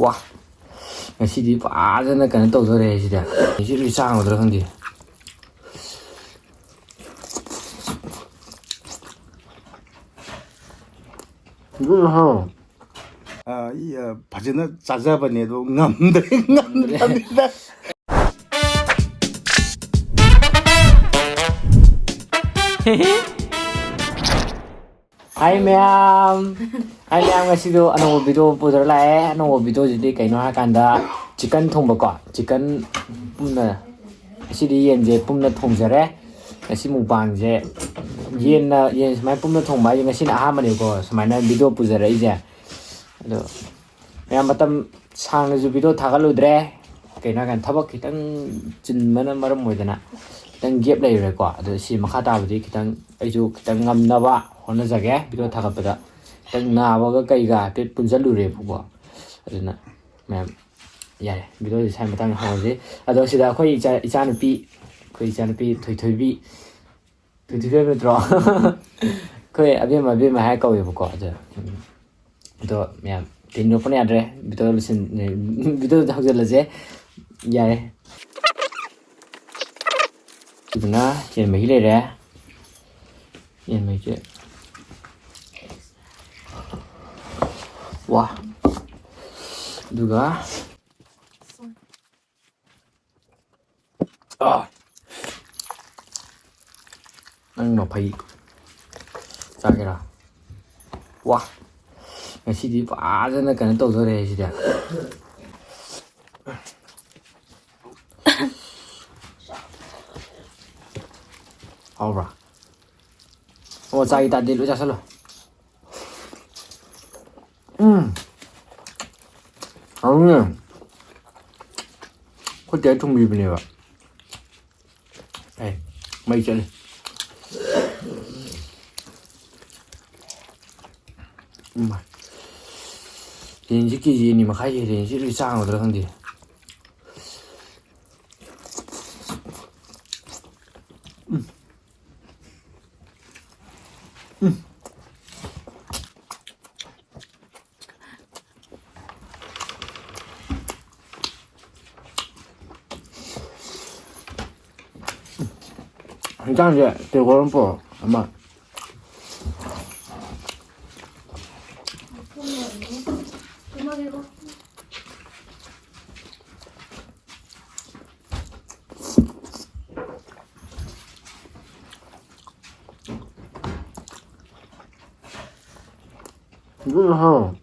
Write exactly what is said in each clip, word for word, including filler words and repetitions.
ꯋꯥ, ꯉꯁꯤꯗꯤ ꯐꯖꯅ ꯀꯩꯅꯣ ꯇꯧꯗꯣꯔꯦ ꯁꯤꯗꯤ꯫ ꯉꯁꯤꯗꯤ ꯆꯥꯒꯗ꯭ꯔꯥ ꯈꯪꯗꯦ꯫ ꯑꯗꯨꯅ ꯍꯥꯎ꯫ ꯑ, ꯏ, ꯑ, ꯐꯖꯅ ꯆꯥꯖꯕꯅꯦ, ꯑꯗꯣ ꯉꯝꯗ꯭ꯔꯦ, ꯉꯝꯗ꯭ꯔꯕꯅꯤꯅ꯫ ꯍꯥꯏ ꯃꯌꯥꯝ꯫ ꯍꯥꯏ ꯃꯌꯥꯝ, ꯉꯁꯤꯗꯣ ꯑꯅꯧꯕ ꯚꯤꯗꯤꯑꯣ ꯄꯨꯗꯔ ꯂꯥꯛꯑꯦ꯫ ꯑꯅꯧꯕ ꯚꯤꯗꯤꯑꯣꯁꯤꯗꯤ ꯀꯩꯅꯣ ꯍꯥꯏꯔꯀꯥꯟꯗ, ꯆꯤꯛꯀꯟ ꯊꯣꯡꯕꯀꯣ꯫ ꯆꯤꯛꯀꯟ ꯄꯨꯝꯅ, ꯉꯁꯤꯗꯤ ꯌꯦꯟꯁꯦ ꯄꯨꯝꯅ ꯊꯣꯡꯖꯔꯦ꯫ ꯉꯁꯤ ꯃꯨꯛꯕꯥꯡꯁꯦ ꯌꯦꯟꯅ, ꯌꯦꯟ ꯁꯨꯃꯥꯏꯅ ꯄꯨꯝꯅ ꯊꯣꯡꯕ ꯍꯥꯏꯁꯦ ꯉꯁꯤꯅ ꯑꯍꯥꯟꯕꯅꯦꯕꯀꯣ, ꯁꯨꯃꯥꯏꯅ ꯚꯤꯗꯤꯑꯣ ꯄꯨꯖꯔꯛꯏꯁꯦ꯫ ꯑꯗꯣ ꯃꯌꯥꯝ, ꯃꯇꯝ ꯁꯥꯡꯅꯁꯨ ꯚꯤꯗꯤꯑꯣ ꯊꯥꯒꯠꯂꯨꯗ꯭ꯔꯦ, ꯀꯩꯅꯣ ꯍꯥꯏꯀꯥꯟꯗ ꯊꯕꯛ ꯈꯤꯇꯪ ꯆꯤꯟꯕꯅ ꯃꯔꯝ ꯑꯣꯏꯗꯅ ꯈꯤꯇꯪ ꯒꯦꯞ ꯂꯩꯔꯨꯔꯦꯀꯣ꯫ ꯑꯗꯣ ꯁꯤ ꯃꯈꯥ ꯇꯥꯕꯗꯤ ꯈꯤꯇꯪ ꯑꯩꯁꯨ ꯈꯤꯇꯪ ꯉꯝꯅꯕ ꯍꯣꯠꯅꯖꯒꯦ꯫ ꯚꯤꯗꯤꯑꯣ ꯊꯥꯒꯠꯄꯗ ꯈꯤꯇꯪ ꯅꯥꯕꯒ ꯀꯩꯒ ꯍꯥꯏꯐꯦꯠ ꯄꯨꯟꯁꯤꯜꯂꯨꯔꯦꯕꯀꯣ꯫ ꯑꯗꯨꯅ ꯃꯌꯥꯝ, ꯌꯥꯔꯦ, ꯚꯤꯗꯤꯑꯣꯁꯤ ꯁ꯭ꯋꯥꯏ ꯃꯇꯥꯡꯗ ꯍꯧꯔꯁꯤ꯫ ꯑꯗꯣ ꯁꯤꯗ ꯑꯩꯈꯣꯏ ꯏꯆꯥ, ꯏꯆꯥꯅꯨꯄꯤ, ꯑꯩꯈꯣꯏ ꯏꯆꯥꯅꯨꯄꯤ ꯊꯣꯏꯊꯣꯏꯕꯤ, ꯊꯣꯏꯊꯣꯏꯕꯤ ꯍꯥꯏꯕ ꯅꯠꯇ꯭ꯔꯣ? ꯑꯩꯈꯣꯏ ꯑꯕꯦꯝꯃ, ꯑꯕꯦꯝꯃ ꯍꯥꯏꯔ ꯀꯧꯋꯦꯕꯀꯣ꯫ ꯑꯗꯣ, ꯎꯝ, ꯑꯗꯣ ꯃꯌꯥꯝ ꯇꯤꯟ ꯌꯣꯛꯄꯅ ꯌꯥꯗ꯭ꯔꯦ꯫ ꯚꯤꯗꯤꯑꯣ ꯂꯣꯏꯁꯤꯟ-, ꯚꯤꯗꯤꯑꯣꯗ ꯍꯧꯖꯤꯜꯂꯁꯦ꯫ ꯌꯥꯔꯦ꯫ ꯑꯗꯨꯅ ꯌꯦꯟ ꯃꯍꯤ ꯂꯩꯔꯦ꯫ ꯌꯦꯟ ꯃꯍꯤꯁꯦ꯫ ꯋꯥ꯫ ꯑꯗꯨꯒ ꯑꯥ! ꯅꯪ ꯃꯐꯩ ꯆꯥꯒꯦꯔꯥ? ꯋꯥ! ꯉꯁꯤꯗꯤ ꯐꯖꯅ ꯀꯩꯅꯣ ꯇꯧꯗꯣꯔꯦ ꯁꯤꯗꯤ꯫ ꯍꯥꯎꯕ꯭ꯔꯥ? ꯑꯣ, ꯆꯥꯒꯦ ꯇꯥꯔꯗꯤ ꯂꯣꯏ ꯆꯥꯁꯜꯂꯣ꯫ ꯎꯝ꯫ ꯍꯥꯎꯅꯦ꯫ ꯑꯩꯈꯣꯏ ꯆꯦ ꯊꯣꯡꯕꯤꯕꯅꯦꯕ꯫ ꯑꯦ, ꯃꯩ ꯆꯠꯂꯦ꯫ ꯎꯝ꯫ ꯌꯦꯟꯁꯤ ꯀꯦ ꯖꯤ ꯑꯅꯤ ꯃꯈꯥꯏ ꯍꯦꯜꯂꯦ꯫ ꯌꯦꯟꯁꯤ ꯂꯣꯏ ꯆꯥ ꯉꯝꯒꯗ꯭ꯔꯥ ꯈꯪꯗꯦ꯫ ꯎꯝ꯫ ꯎꯝ꯫ ꯍꯤꯟꯖꯥꯡꯁꯦ ꯇꯦꯡꯀꯣꯠ ꯑꯃ ꯄꯨꯔꯛꯑꯣ, ꯑꯃ꯫ ꯑꯗꯨꯅ ꯍꯥꯎ꯫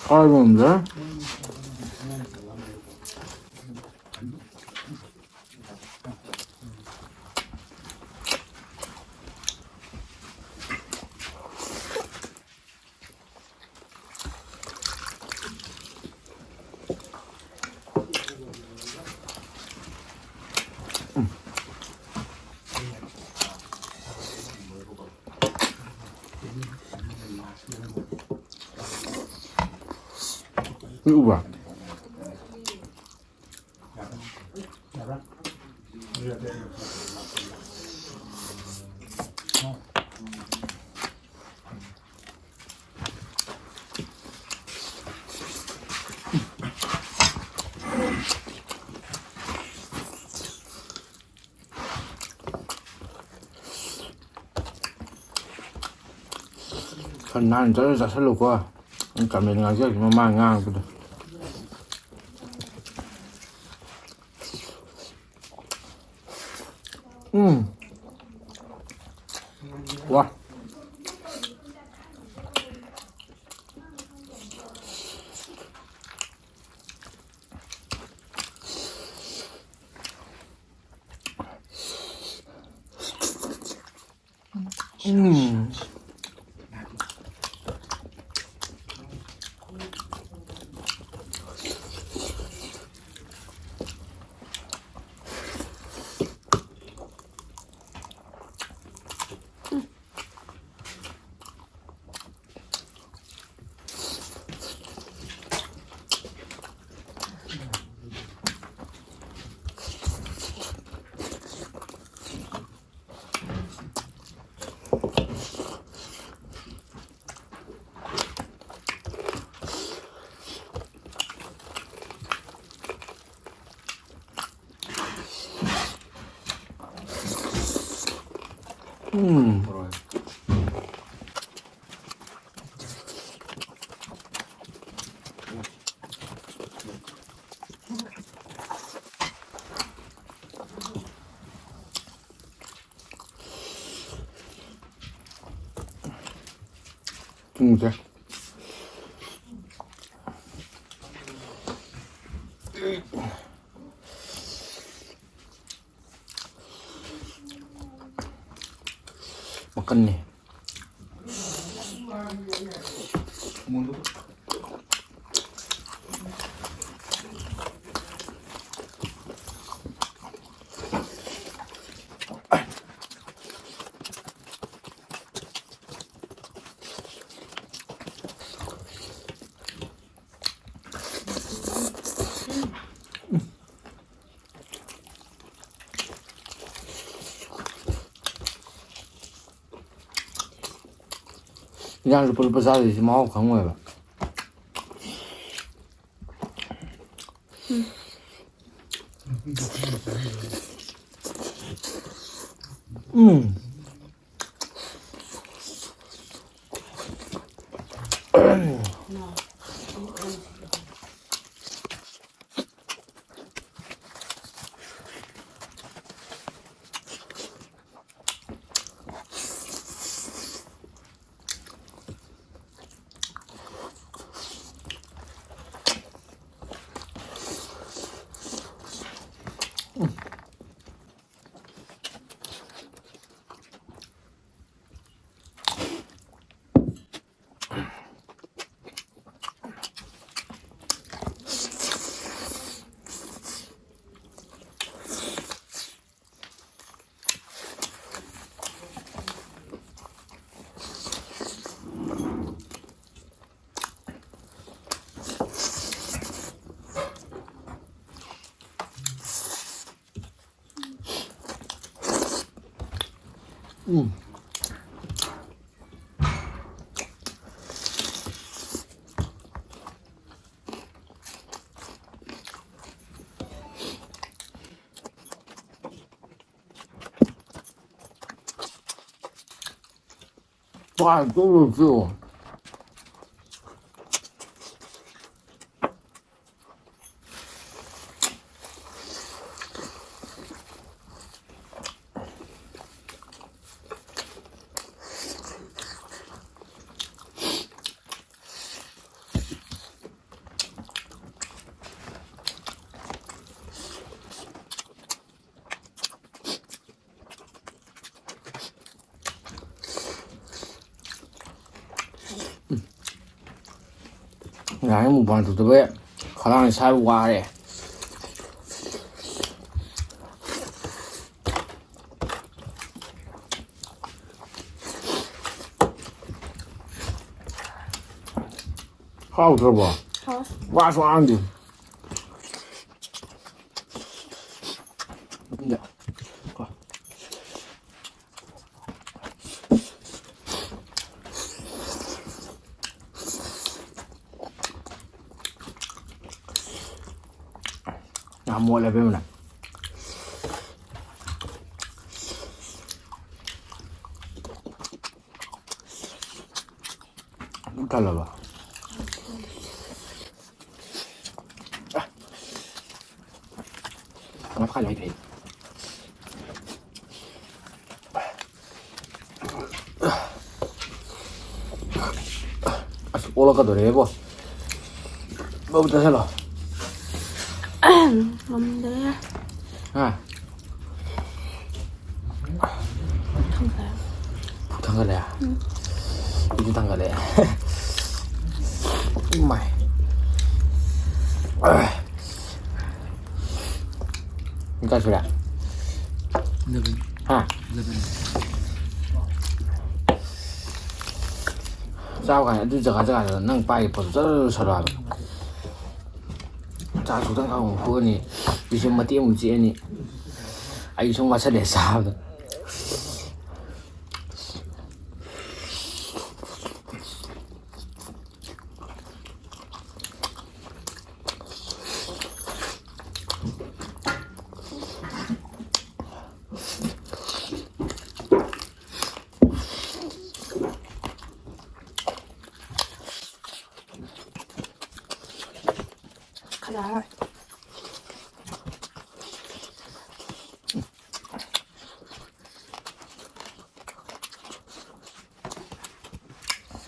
ꯍꯥꯏꯕ ꯉꯝꯗ꯭ꯔꯦ꯫ ꯎꯕ꯭ꯔꯥ? ꯈꯔ ꯅꯥꯟꯅ ꯆꯠꯂ ꯆꯥꯁꯜꯂꯨꯀꯣ꯫ ꯅꯪ ꯀꯃꯦꯟ ꯉꯥꯡꯖꯔꯛꯀꯦ, ꯃꯃꯥꯡ ꯉꯥꯡꯕꯗꯣ꯫ ꯎꯝ꯫ ꯋꯥ꯫ ꯎꯝ꯫ ꯎꯝ꯫ ꯊꯨꯝꯁꯦ꯫ ꯃꯈꯟꯅꯤ꯫ ꯏꯟꯖꯥꯡ ꯂꯨꯄꯥ ꯂꯨꯄꯥ ꯆꯥꯗꯣꯏꯁꯤ ꯃꯍꯥꯎ ꯈꯪꯉꯣꯏꯕ꯫ ꯎꯝ꯫ ꯎꯝ꯫ ꯆꯥꯛ ꯇꯣꯛꯑꯁꯨ꯫ ꯉꯥꯏꯍꯥꯛ ꯃꯨꯛꯕꯥꯡ ꯇꯧꯗꯕꯩ ꯈꯗꯥꯡꯁꯦ ꯁꯥꯏꯕ ꯋꯥꯔꯦ꯫ ꯍꯥꯎꯇ꯭ꯔꯕꯣ? ꯍꯥꯎꯋꯦ꯫ ꯋꯥꯁꯨ ꯉꯥꯡꯗꯦ꯫ ꯌꯥꯝ ꯃꯣꯠꯂꯦ ꯑꯕꯦꯝꯃꯅ꯫ ꯇꯜꯂꯕ? ꯃꯈꯥ ꯂꯣꯏ ꯐꯩ꯫ ꯑꯁ, ꯑꯣꯜꯂꯛꯀꯗꯧꯔꯦꯕꯣ꯫ ꯕꯕꯨ ꯆꯠꯁꯜꯂꯣ꯫ ꯉꯝꯗ꯭ꯔꯦ꯫ ꯍꯥ? ꯊꯥꯡꯒꯠꯂꯦ꯫ ꯄꯨꯛ ꯊꯥꯡꯒꯠꯂꯦ? ꯎꯝ꯫ ꯑꯩꯁꯨ ꯊꯥꯡꯒꯠꯂꯦ꯫ ꯏꯃꯥꯏ꯫ ꯄꯨꯡ ꯀꯌꯥ ꯁꯨꯔꯦ? Eleven꯫ ꯍꯥ? Eleven꯫ ꯆꯥꯕ ꯀꯥꯟꯗ ꯑꯗꯨ ꯖꯒꯥ ꯖꯒꯥꯗ ꯅꯪ ꯄꯥꯏꯔꯤ ꯄꯣꯠꯇꯣ ꯖꯔ ꯖꯔ ꯁꯠꯂꯣ ꯍꯥꯏꯕ꯫ ꯆꯥꯛ ꯈꯤꯇꯪ ꯈꯥꯛ ꯑꯃꯨꯛ ꯐꯨꯒꯅꯤ, ꯄꯤꯁꯨꯝ ꯃꯇꯦꯛ ꯑꯃꯨꯛ ꯆꯤꯛꯑꯅꯤ, ꯑꯩ ꯁꯨꯝ ꯋꯥꯁꯜꯂꯦ ꯆꯥꯕꯗ꯫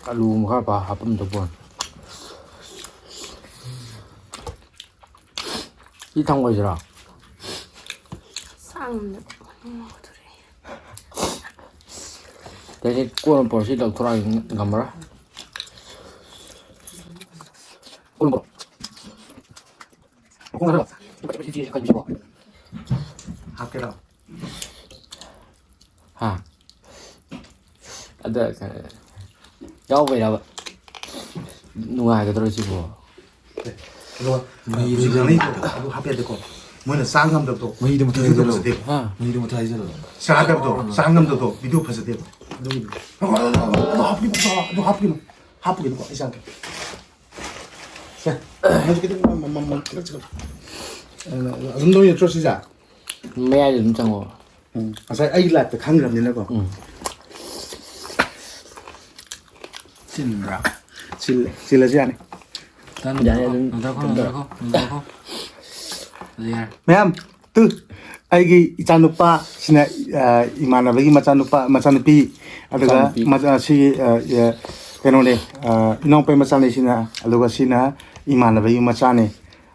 ꯑꯂꯨꯒꯨꯝꯕ ꯈꯔ ꯄꯥ ꯍꯥꯞꯄꯝꯗꯧꯕ꯫ ꯁꯤ ꯊꯝꯈꯣꯏꯁꯤꯔꯣ? ꯁꯥꯡꯅ ꯑꯗꯩꯗꯤ ꯀꯣꯟꯅ ꯄꯣꯔꯛꯁꯤ ꯂꯧꯊꯣꯔꯛꯑꯒꯦ ꯉꯝꯃꯔꯣꯏ꯫ ꯀꯣꯟꯅ ꯄꯣꯔꯛ-, ꯀꯣꯟꯅ ꯄꯣꯔꯛ-, ꯍꯥꯞꯀꯦꯔꯣ? ꯍꯥ? ꯑꯗ ꯌꯥꯎꯕꯩꯔꯕ? ꯅꯨꯡꯉꯥꯏꯒꯗ꯭ꯔꯣ ꯁꯤꯕꯣ? ꯑꯗꯣ ꯃꯍꯤꯗꯨꯁꯨ ꯉꯥꯡꯅꯩꯗꯣ ꯑꯗꯨ ꯍꯥꯞꯄ ꯌꯥꯗꯦꯀꯣ꯫ ꯃꯣꯏꯅ ꯆꯥ ꯉꯝꯗꯕꯗꯣ ꯃꯍꯤꯗꯣ ꯃꯊꯛ ꯚꯤꯗꯤꯑꯣꯗ ꯍꯩꯖꯜꯂꯣ꯫ ꯐꯖꯗꯦꯕ꯫ ꯍꯥ? ꯃꯍꯤꯗꯣ ꯃꯊꯛ ꯍꯩꯖꯜꯂꯣ꯫ ꯆꯥꯗꯕꯗꯣ ꯆꯥ ꯉꯝꯗꯕꯗꯣ ꯚꯤꯗꯤꯑꯣ ꯐꯖꯗꯦꯕ꯫ ꯑꯗꯨꯒꯤꯅꯤ꯫ ꯑꯗꯨ ꯍꯥꯞꯄꯤꯅꯨ ꯑꯗꯨ ꯍꯥꯞꯄꯤꯅꯨ꯫ ꯍꯥꯞꯄꯤꯅꯨꯀꯣ ꯑꯩ ꯆꯥꯒꯦ꯫ ꯁꯦ, ꯅꯪꯁꯨ ꯈꯤꯇꯪ ꯃ- ꯃ- ꯃ- ꯈꯤꯇꯪ ꯆꯤꯛꯈꯠꯂꯣ꯫ ꯑꯗꯨꯝ ꯅꯣꯏ ꯅꯠꯇ꯭ꯔꯣ ꯁꯤꯁꯦ? ꯃꯌꯥꯏꯗ ꯑꯗꯨꯝ ꯆꯪꯉꯣ꯫ ꯎꯝ, ꯉꯁꯥꯏ ꯑꯩꯒꯤ ꯂꯥꯏꯐꯇ ꯈꯪꯈ꯭ꯔꯕꯅꯤꯅꯀꯣ꯫ ꯎꯝ꯫ ꯆꯤꯟꯕ꯭ꯔꯥ? ꯆꯤꯜꯂꯦ, ꯆꯤꯜꯂꯁꯨ ꯌꯥꯅꯤ꯫ ꯇꯟ ꯌꯥꯔꯦ, ꯑꯗꯨꯝ ꯅꯝꯊꯈꯣ, ꯅꯝꯊꯈꯣ, ꯅꯝꯊꯈꯣ꯫ ꯑꯗꯨ ꯌꯥꯔꯦ꯫ ꯃꯌꯥꯝ, ꯇꯨ, ꯑꯩꯒꯤ ꯏꯆꯥꯅꯨꯄꯥ ꯁꯤꯅ, ꯑ, ꯏꯃꯥꯟꯅꯕꯒꯤ ꯃꯆꯥꯅꯨꯄꯥ ꯃꯆꯥꯅꯨꯄꯤ, ꯑꯗꯨꯒ ꯃꯆꯥꯅꯨꯄꯤ꯫ ꯃꯆꯥ ꯁꯤ, ꯑ, ꯑ, ꯀꯩꯅꯣꯅꯦ, ꯑ, ꯏꯅꯥꯎꯄꯥꯒꯤ ꯃꯆꯥꯅꯦ ꯁꯤꯅ, ꯑꯗꯨꯒ ꯁꯤꯅ ꯏꯃꯥꯟꯅꯕꯒꯤ ꯃꯆꯥꯅꯦ꯫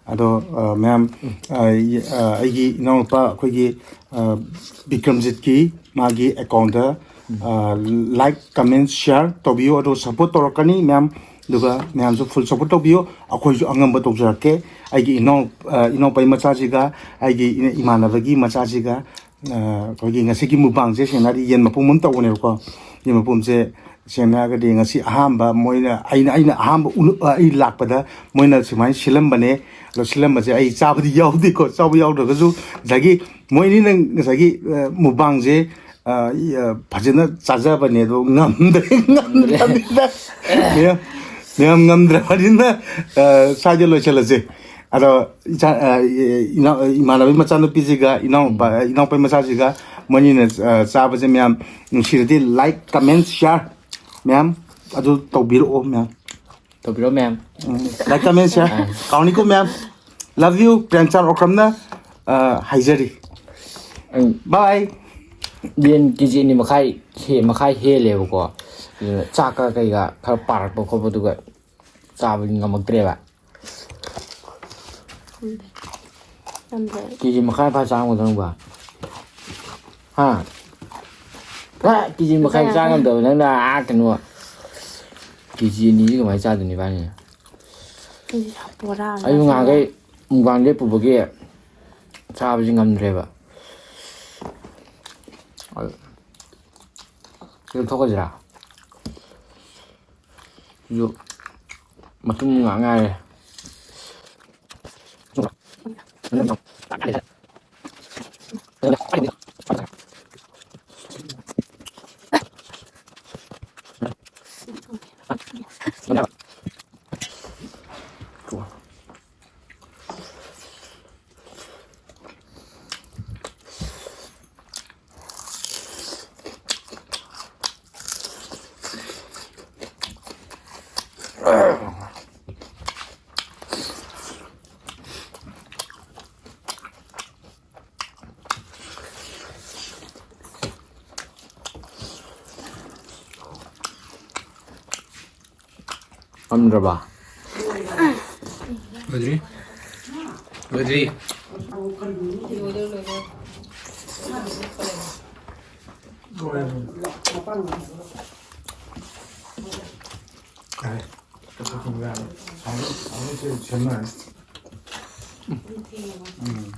ꯑꯗꯣ, ꯑ, ꯃꯌꯥꯝ, ꯑ, ꯌ-, ꯑ, ꯑꯩꯒꯤ ꯏꯅꯥꯎꯅꯨꯄꯥ ꯑꯩꯈꯣꯏꯒꯤ, ꯑ, ꯕꯤꯀ꯭ꯔꯝꯖꯤꯠꯀꯤ ꯃꯥꯒꯤ ꯑꯦꯀꯥꯎꯟꯗ, ꯑ, ꯂꯥꯏꯛ, ꯀꯃꯦꯟ, ꯁꯤꯌꯥꯔ ꯇꯧꯕꯤꯌꯨ꯫ ꯑꯗꯣ ꯁꯞꯄꯣꯔꯠ ꯇꯧꯔꯛꯀꯅꯤ ꯃꯌꯥꯝ, ꯑꯗꯨꯒ ꯃꯌꯥꯝꯁꯨ ꯐꯨꯜ ꯁꯞꯄꯣꯔꯠ ꯇꯧꯕꯤꯌꯨ꯫ ꯑꯩꯈꯣꯏꯁꯨ ꯑꯉꯝꯕ ꯇꯧꯖꯔꯛꯀꯦ꯫ ꯑꯩꯒꯤ ꯏꯅꯥꯎ, ꯑ, ꯏꯅꯥꯎꯄꯥꯒꯤ ꯃꯆꯥꯁꯤꯒ ꯑꯩꯒꯤ ꯏꯅ-, ꯏꯃꯥꯟꯅꯕꯒꯤ ꯃꯆꯥꯁꯤꯒ, ꯑ, ꯑꯩꯈꯣꯏꯒꯤ ꯉꯁꯤꯒꯤ ꯃꯨꯛꯕꯥꯡꯁꯦ ꯁꯦꯡꯅ ꯍꯥꯏꯔꯗꯤ ꯌꯦꯟ ꯃꯄꯨꯝ ꯑꯃ ꯇꯧꯕꯅꯦꯕꯀꯣ꯫ ꯌꯦꯟ ꯃꯄꯨꯝꯁꯦ ꯁꯦꯡꯅ ꯍꯥꯏꯔꯒꯗꯤ ꯉꯁꯤ ꯑꯍꯥꯟꯕ ꯃꯣꯏꯅ, ꯑꯩꯅ, ꯑꯩꯅ ꯑꯍꯥꯟꯕ ꯎꯅ-, ꯑ, ꯑꯩ ꯂꯥꯛꯄꯗ ꯃꯣꯏꯅ ꯁꯨꯃꯥꯏꯅ ꯁꯤꯜꯂꯝꯕꯅꯦ꯫ ꯑꯗꯣ ꯁꯤꯜꯂꯝꯕꯁꯦ ꯑꯩ ꯆꯥꯕꯗꯤ ꯌꯥꯎꯗꯦꯀꯣ꯫ ꯆꯥꯕ ꯌꯥꯎꯗ꯭ꯔꯒꯁꯨ ꯉꯁꯥꯏꯒꯤ ꯃꯣꯏ ꯑꯅꯤꯅ ꯉꯁꯥꯏꯒꯤ, ꯑ, ꯃꯨꯛꯕꯥꯡꯁꯦ, ꯑ, ꯏ-, ꯑ, ꯐꯖꯅ ꯆꯥꯖꯕꯅꯦ꯫ ꯑꯗꯣ ꯉꯝꯗ꯭ꯔꯦ, ꯉꯝꯗ꯭ꯔꯕꯅꯤꯅ ꯃꯌꯥꯝ, ꯃꯌꯥꯝ ꯉꯝꯗ꯭ꯔꯕꯅꯤꯅ, ꯑ, ꯁ꯭ꯋꯥꯏꯗ ꯂꯣꯏꯁꯤꯜꯂꯁꯦ꯫ ꯑꯗꯣ ꯏꯆꯥ, ꯑ, ꯏ-, ꯏꯅꯥꯎ-, ꯏꯃꯥꯟꯅꯕꯒꯤ ꯃꯆꯥꯅꯨꯄꯤꯁꯤꯒ ꯏꯅꯥꯎꯄꯥ, ꯏꯅꯥꯎꯄꯥꯒꯤ ꯃꯆꯥꯁꯤꯒ ꯃꯣꯏꯅꯤꯅ, ꯑ, ꯆꯥꯕꯁꯦ ꯃꯌꯥꯝ ꯅꯨꯡꯁꯤꯔꯗꯤ ꯂꯥꯏꯛ, ꯀꯃꯦꯟ, ꯁꯤꯌꯥꯔ ꯃꯌꯥꯝ ꯑꯗꯨ ꯇꯧꯕꯤꯔꯛꯑꯣ ꯃꯌꯥꯝ꯫ ꯇꯧꯕꯤꯔꯣ ꯃꯌꯥꯝ꯫ ꯂꯥꯏꯛ, ꯀꯃꯦꯟ, ꯁꯤꯌꯥꯔ꯫ ꯀꯥꯎꯅꯤꯀꯣ ꯃꯌꯥꯝ꯫ Love you, ꯄ꯭ꯔꯦꯝꯆꯥꯟ ꯑꯣꯀ꯭ꯔꯝꯅ, ꯑ, ꯍꯥꯏꯖꯔꯤ꯫ ꯑꯩ ꯕꯥꯏ꯫ ꯌꯦꯟ ꯀꯦ ꯖꯤ ꯑꯅꯤ ꯃꯈꯥꯏ ꯍꯦ-, ꯃꯈꯥꯏ ꯍꯦꯜꯂꯦꯕꯀꯣ꯫ ꯆꯥꯛꯀ ꯀꯩꯒ ꯈꯔ ꯄꯥꯔꯛꯄ ꯈꯣꯠꯄꯗꯨꯒ ꯆꯥꯕꯗꯤ ꯉꯝꯃꯛꯇ꯭ꯔꯦꯕ꯫ ꯉꯝꯗꯦ꯫ ꯀꯦ ꯖꯤ ꯃꯈꯥꯏ ꯐꯥ ꯆꯥꯔꯝꯒꯗ꯭ꯔꯥ ꯅꯪꯕꯣ? ꯍꯥ? ꯄꯨꯔꯥ ꯀꯦ ꯖꯤ ꯃꯈꯥꯏ ꯆꯥ ꯉꯝꯗꯕ ꯅꯪꯅ ꯑꯥ ꯀꯩꯅꯣ ꯀꯦ ꯖꯤ ꯑꯅꯤꯁꯤ ꯀꯃꯥꯏꯅ ꯆꯥꯗꯣꯏꯅꯣ ꯏꯕꯥꯅꯤꯅ? ꯑꯩꯗꯤ ꯕꯣꯔꯥ ꯑꯃ ꯑꯩꯁꯨ ꯆꯥꯁꯤꯜꯂꯦ꯫ ꯉꯍꯥꯟꯈꯩ ꯃꯨꯛꯕꯥꯡ ꯂꯦꯞꯄꯨꯕꯒꯤ ꯆꯥꯕꯁꯤ ꯉꯝꯗ꯭ꯔꯦꯕ꯫ ꯑꯗꯨ ꯁꯤ ꯂꯧꯊꯣꯛꯈ꯭ꯔꯁꯤꯔꯥ? ꯁꯤꯁꯨ ꯃꯇꯨꯝ ꯉꯥꯛ ꯉꯥꯏꯔꯦ꯫ ꯉꯝꯗ꯭ꯔꯕ? ꯂꯣꯏꯗ꯭ꯔꯤ? ꯂꯣꯏꯗ꯭ꯔꯤ? ꯌꯥꯔꯦ꯫ ꯁꯦꯝꯃꯦ꯫ ꯎꯝ꯫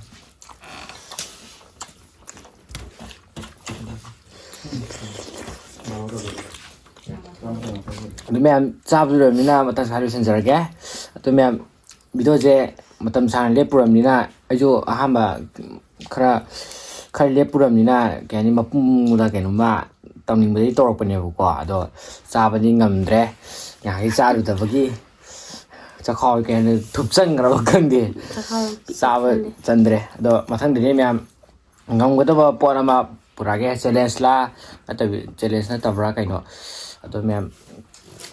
ꯑꯗꯨ ꯃꯌꯥꯝ ꯆꯥꯕꯁꯨ ꯂꯣꯏꯔꯕꯅꯤꯅ ꯃꯇꯥꯡ ꯁ꯭ꯋꯥꯏꯗ ꯂꯣꯏꯁꯤꯟꯖꯔꯒꯦ꯫ ꯑꯗꯨ ꯃꯌꯥꯝ ꯚꯤꯗꯤꯑꯣꯁꯦ ꯃꯇꯝ ꯁꯥꯡꯅ ꯂꯦꯞꯄꯨꯔꯕꯅꯤꯅ ꯑꯩꯁꯨ ꯑꯍꯥꯟꯕ ꯈꯔ ꯈꯔ ꯂꯦꯞꯄꯨꯔꯕꯅꯤꯅ ꯀꯩ ꯍꯥꯏꯅꯤ ꯃꯄꯨꯡꯗ ꯀꯩꯅꯣꯝꯃ ꯇꯧꯅꯤꯡꯕꯗꯒꯤ ꯇꯧꯔꯛꯄꯅꯦꯕꯀꯣ꯫ ꯑꯗꯣ ꯆꯥꯕꯗꯤ ꯉꯝꯗ꯭ꯔꯦ꯫ ꯉꯥꯏꯍꯥꯛꯀꯤ ꯆꯥꯔꯨꯗꯕꯒꯤ ꯆꯈꯥꯎ ꯀꯩ ꯍꯥꯏꯅꯤ ꯊꯨꯞꯆꯟꯈ꯭ꯔꯕ ꯈꯪꯗꯦ꯫ ꯆꯈꯥꯎ ꯆꯥꯕ ꯊꯨꯞꯆꯜꯂꯦ꯫ ꯆꯟꯗ꯭ꯔꯦ꯫ ꯑꯗꯣ ꯃꯊꯪꯗꯗꯤ ꯃꯌꯥꯝ ꯉꯝꯒꯗꯕ ꯄꯣꯠ ꯑꯃ ꯄꯨꯔꯛꯑꯒꯦ꯫ ꯆꯦꯂꯦꯟꯖꯂꯥ ꯅꯠꯇꯕꯤ ꯆꯦꯂꯦꯟꯖ ꯅꯠꯇꯕ꯭ꯔꯥ ꯀꯩꯅꯣ꯫ ꯑꯗꯣ ꯃꯌꯥꯝ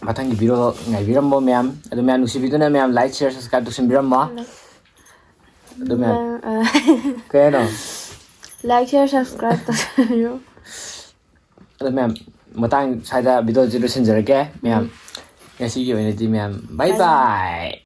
ꯃꯊꯪꯒꯤ ꯚꯤꯗꯤꯑꯣ ꯉꯥꯏꯕꯤꯔꯝꯃꯣ ꯃꯌꯥꯝ꯫ ꯑꯗꯣ ꯃꯌꯥꯝ ꯅꯨꯡꯁꯤꯕꯤꯗꯨꯅ ꯃꯌꯥꯝ ꯂꯥꯏꯛ ꯁꯤꯌꯔ ꯁꯕꯁꯀ꯭ꯔꯥꯏꯕ ꯇꯧꯁꯟꯕꯤꯔꯝꯃꯣ꯫ ꯑꯗꯣ ꯃꯌꯥꯝ ꯀꯩ ꯍꯥꯏꯅꯣ? ꯂꯥꯏꯛ ꯁꯤꯌꯔ ꯁꯕꯁꯀ꯭ꯔꯥꯏꯕ ꯇꯧꯁꯟꯕꯤꯌꯨ꯫ ꯑꯗꯣ ꯃꯌꯥꯝ ꯃꯇꯥꯡ ꯁ꯭ꯋꯥꯏꯗ ꯚꯤꯗꯤꯑꯣꯁꯦ ꯂꯣꯏꯁꯤꯟꯖꯔꯒꯦ ꯃꯌꯥꯝ꯫ ꯉꯁꯤꯒꯤ ꯑꯣꯏꯅꯗꯤ ꯃꯌꯥꯝ ꯕꯥꯏ ꯕꯥꯏ꯫